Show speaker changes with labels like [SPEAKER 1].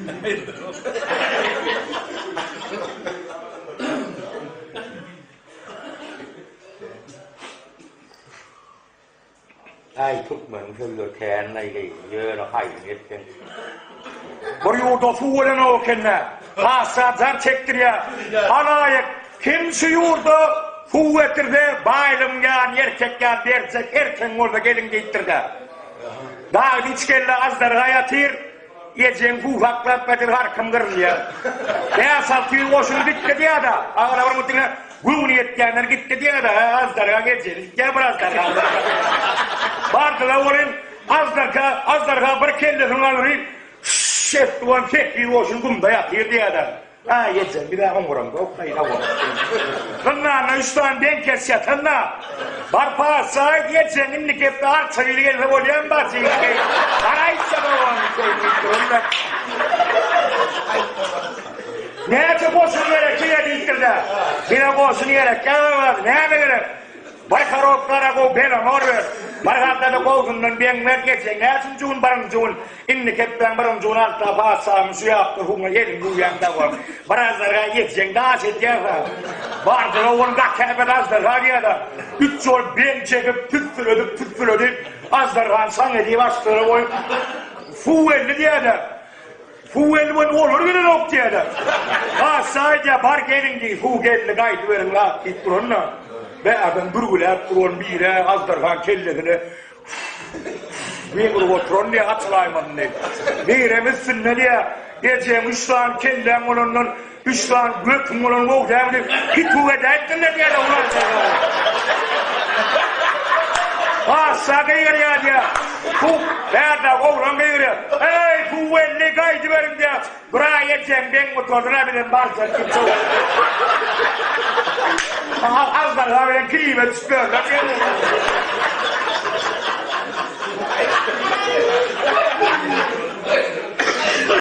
[SPEAKER 1] Äý türkmeniň sözleri kän-laý ýöne haýsyny etseň. Bir ýurda suw gelenok eken-dä. Patyşa jar çekdirýär. Halaýyk, kim şu ýurda suw getirse, baýlygyň ýaryny erkek ýaly berjek, erkegiň bolsa geliň diýipdir-dä. Dagda üç kelle aždarha ýatyr. Ejeň suw saklap gatyr harkym gyrylýar. 5-600 goşun gitdi diýýär-de. Agala bir diňe göwni ýetýänler gitdi diýýär-de. Hä, aždarha gejeli gitýär bir aždarha. Bardylar welin, aždarha, aždarha bir kellesini galdyryp, şşş etdi welin 800 goşun gumda ýatyr diýýär-de. Aý ejem biz-ä oňuramzok gaýra bolup. Zyndanda üç sany beňkes ýatanda, Bar patyşa aýt ejeň indi gepde arça biri gelse bolýamy bajy diýip, Bar aýtsa dogan diýip duranda. Näçe goşun gerek size diýipdir-de. Bize goşun gerek ýa näme gerek? Bir korobka gara gow belamor ber. Bir haltada gowzundan beň ber ejeň näçinji gün birinji gün Indi kepbäň birinji gün alta patyşamyň şu ýapdyr huňa elini ýuwýaň dagy bir aždarha ýetjeň daş edýär-hä. Bardyr ogul gaty äpet aždarha diýýär-de, üç ýol beň çekip, tüssüledip, tüssüledip, aždarhany şaň edip açdylar goýup, suw geldi diýýär-de. Suw geldi welin olar gelenok diýýär-de. Patyşa aýdýar, bar geliň diý, suw geldi, gaýdyberiň zat diýip duranda, bärden bürgüläp duran biri aždarhaň kellesine Bir urup oturan diýýär, açylaýmadyn diýip. Birem üstünde diýýär, ejeň üç sany kelläň bolandan, üç sany götüň bolan gowy dälmi diýip, pituw edäýipdirler diýýär-de ulan. Patyşa gygyrýar diýýär. Suw, bärde oglan gygyrýar. Eý, suw geldi, gaýdyberiň diýýär. Biraý ejeň beň gutardyr-a bizem barjak diýip jogap berdi. Aždarha bilen klibe düşüp ýörler diýýär.